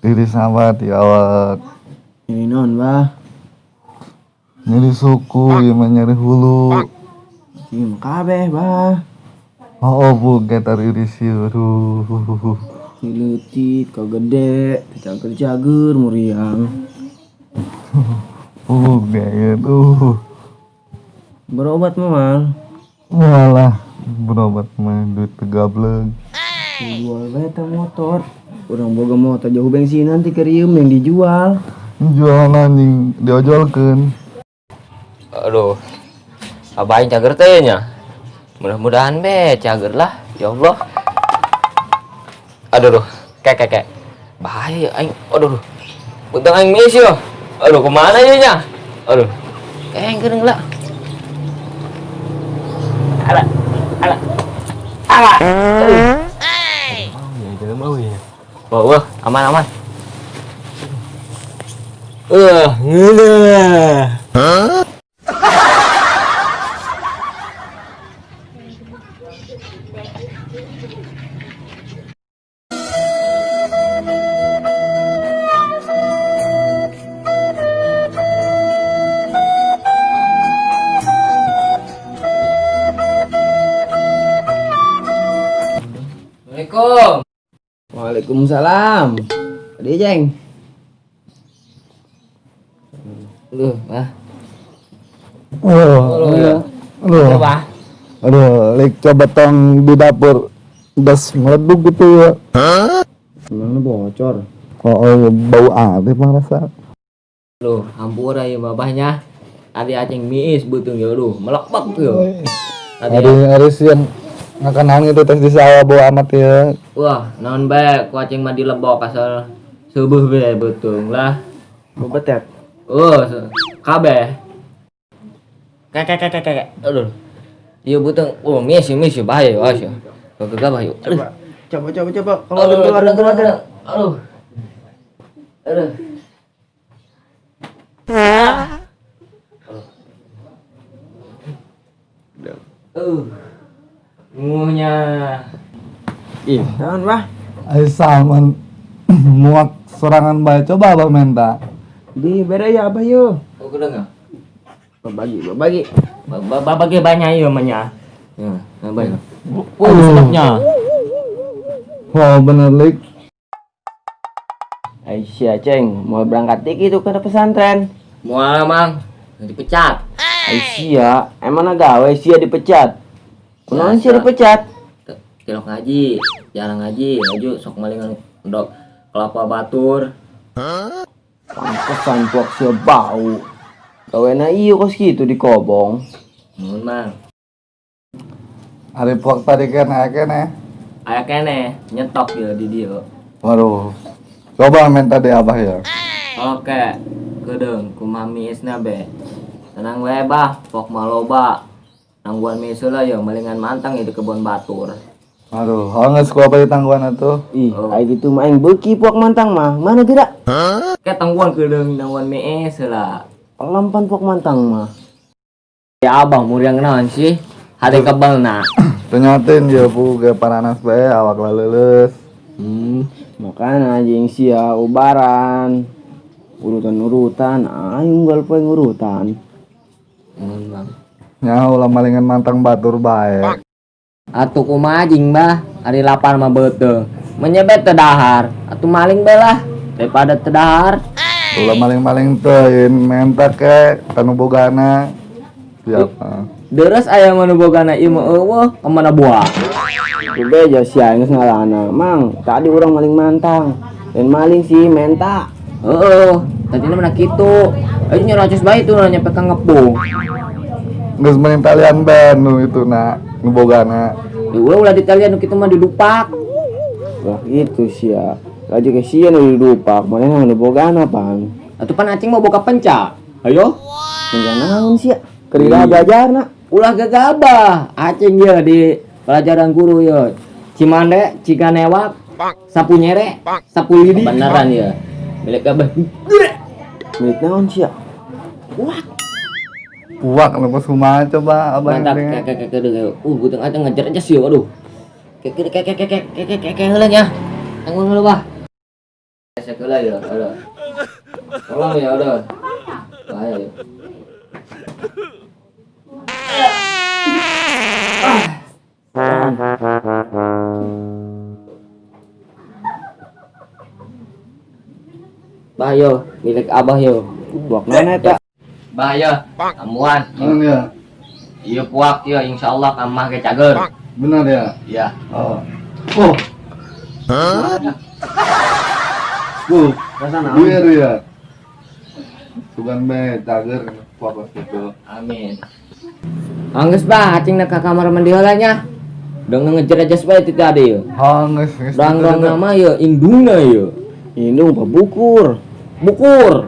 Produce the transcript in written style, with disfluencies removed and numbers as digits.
Iris amat di awak. Nyeri naon, Bah? Nyeri suku, ieu mah nyeri hulu. Ieu mah kabeh, Bah. Oh, bu, getar iris ieu. Aduh. Ti leutik ka gede, teu cager-cager muriang. Geut. Berobat moal? Walah, berobat mah duit teu gableg. Jual bae teh motor. Urang boga motor jauh bensin nanti keur ieu yang dijual. Jual anjing diojolkeun. Aduh. Abah aing cager teh nya. Mudah-mudahan be cager lah, ya Allah. Aduh, duh. Kek kek kek. Bahaya aing. Aduh, duh. Beuteung aing miis yo. Aduh, kemana ieu nya? Aduh. Keng geuning lah. Ala. Ala. Ala. Aduh. Mau ya, jangan mau ya. Wah, wah, aman aman. Ngeunah. Assalamualaikum. Waalaikumsalam. Adi Jeng. Aduh, ah. Oh, ya. Aduh. Coba. Aduh, lik coba tong di dapur gas meleduk gitu ya. Emangnya bocor. Oh, bau aneh mah rasa. Aduh, hampura ya babahnya. Adi aceng miis beuteung ya aduh, melekbek ya. Adi, Hari hari siang ngakan naon itu tes di sawah bau amat ya. Wah, naon bae ku aceng mah dilebok asal seubeah bae beuteung lah. Bebetet. Oh, kabeh. Kek kek kek kek. Aduh. Ieu beuteung, oh miis miis bahaya ya, asya. Gagah yuk. Aduh. Coba coba coba keluar keluar keluar. Aduh. Aduh. Nguhnya. Ih, naon, Bah? Ayo salman muak sorangan bae coba abah menta. Di bere ya Abah yo. Oh, kedengar. Berbagi, berbagi. Bagi banyak ya manya. Ya, banyak. Oh, sedapnya. Wow, bener lik. Aisyah Ceng, mau berangkat dikit itu ke pesantren. Moal mang, dipecat. Aisyah, emang gawe sia dipecat. Kunaon sia dipecat? Tilok ngaji, jarang ngaji, laju sok malingan ndok kelapa batur. Pantesan puak sia bau. Gawena iyo kos gitu di kobong. Nuhun mang. Ari puak tadi kan aya keneh. Aya keneh nyetok ya di dieu. Waduh. Coba minta deh abah ya. Oke, kedeung kumaha miisna be. Tenang wae bah, pok mah loba. Nangguan miis heula ya malingan mantang ya di kebon batur. Aduh, oh geus ku apa ditangguan atuh. Ih, Oh. kayak gitu mah aing beuki puak mantang mah. Mana tidak? Ke tangguan kedeung nangguan miis heula. Pelampan puak mantang mah. Ya abah muriang naon sih? Hade kebelna. Tenyatin ya bu ge paranas bae awak laleuleus. Makana jeung sia ubaran. Urutan-urutan, aing unggal poe ngurutan. Nuhun bang. Nya ulah malingan mantang batur bae. Atuh kumaha jeung bah, ari lapar mah beuteung. Menyebet teu dahar, atuh maling bae lah daripada teu dahar. Ulah maling-maling teuing menta ke tanu bogana. Siapa? Deres aya mah nu bogana ieu mah eueuh ka mana buah. Bebeja sia geus ngalana. Mang, tadi urang maling mantang. Dan maling sih menta. Heeh, tadina mah kitu. Ayo nyerocos bae itu nyampe ka ngepung. Geus mending talian ben nu itu na nu bogana. Ulah ulah ditalian nu kitu mah didupak. Wah gitu sia. Laju ke sia nu didupak, manehna nu bogana pan. Atuh pan acing mau boga penca. Ayo. Penca naon sia? Keur belajarna. Ulah gegabah. Acing ye di pelajaran guru ye. Cimande, Ciganewak, sapu nyere, sapu lidi. Beneran ya. Milik abah. Milik naon sia? Wah, Puak lepas kumaha coba abah mantap. yang Kek kek kek. Guteng acing ngejar aja sih, waduh. Kek kek kek kek kek kek kek kek heula nya. Tanggung heula bah. Gesek heula ya, ada. Tolong ya, ada. Bahaya ya. Bah yo, milik Abah yo. Buak mana eta? Bah yo, amuan. Naon ya? Iya puak yo, insyaallah kamah ke cager. Benar ya? Iya. Oh. Oh. Uh, Rasa naon? biar ya. Sugan be cager puak gitu. Amin. Anggeus bah, acing ka kamar mandi heula nya. Dong ngejer aja bae ti tadi yo. Ha, geus geus. Rang-rang nama yo, indungna yo. Indung apa bukur? Bukur.